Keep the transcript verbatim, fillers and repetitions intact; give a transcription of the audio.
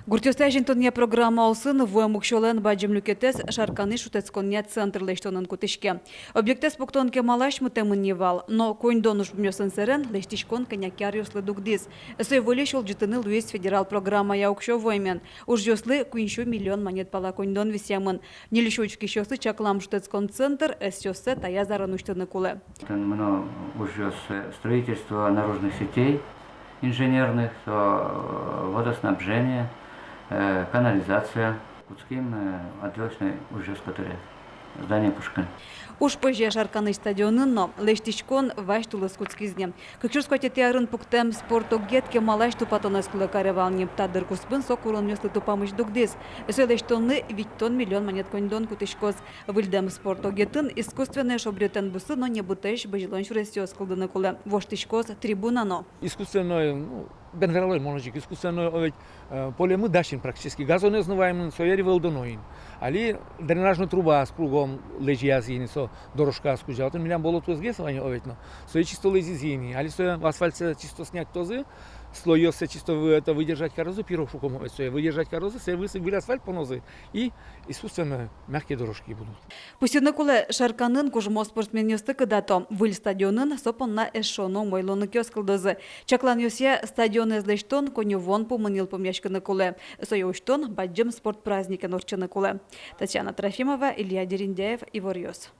Гуртъёсты азинтонъя программа улсын вуэм уксёлэн бадӟым люкетэз Шарканысь шутэтсконъя центр лэсьтонын кутӥське. Объектэз пуктон кемалась мытэмын ни вал, но коньдон ужпумъёсын сэрен лэсьтӥськон кӧня ке аръёслы дугдӥз. Сое выльысь улӟытыны луиз федерал программая уксё вуэмен. Ужъёслы куинь сю миллион манет пала коньдон висъямын. Ньыль сю учкисьёслы чаклам шутэтскон центр ӧсъёссэ таяз арын усьтыны кулэ. Татын мыно ужъёс, э, строительство наружных сетей инженерных, со, э, водоснабжение, э, канализация. Кутским, э, отделочной ужъёс, которые здание пушкын. Уж пӧзе Шарканысь стадионын но лэсьтӥськон вазь тулыс кутскиз ни. Кык сюрс куатетӥ арын пуктэм спорт огет кемалась тупатонэз кулэ каре вал ни. Та дыр куспын со куронъёслы тупамысь дугдӥз. Сое лэсьтонлы витьтон миллион манет коньдон кутӥськоз. Выльдэм спорт огетын искусственной шобретэн бусы но небытэсь бызьылон сюресъёс кылдыны кулэ. Воштӥськоз трибуна но. Искусственной, ну, бен вералом, может, ик искусственной, о, ведь, э, полемы дась ини практически. Газонэз но ваемын, сое ӧвӧл доно ини. Али дренажной трубаос кругом лэзьязы ини, со дорожкаос кузя. Отын милям болотоез гес вань, о, ведь, но сое чисто лэзизы ини. Али сое асфальтсэ чисто снятозы, слойёссэ чисто вы-, это, выдержать карозы, пирог шуком, о, ведь, сое выдержать карозы, сое выльысь асфальт понозы и искусственно мягкие дорожки будут. Пусйыны кулэ, Шарканын кужмо спортсменъёсты кыдато. Выль стадионын со понна эшшо но умой луонлыкъёс кылдозы. Чакланъёсъя, стадионэз лэсьтон коньывуон пумын йылпумъяськыны кулэ. Сое усьтон бадӟым спорт праздникен ортчыны кулэ. Татьяна Трофимова, Илья Дерендяев, «Иворъёс».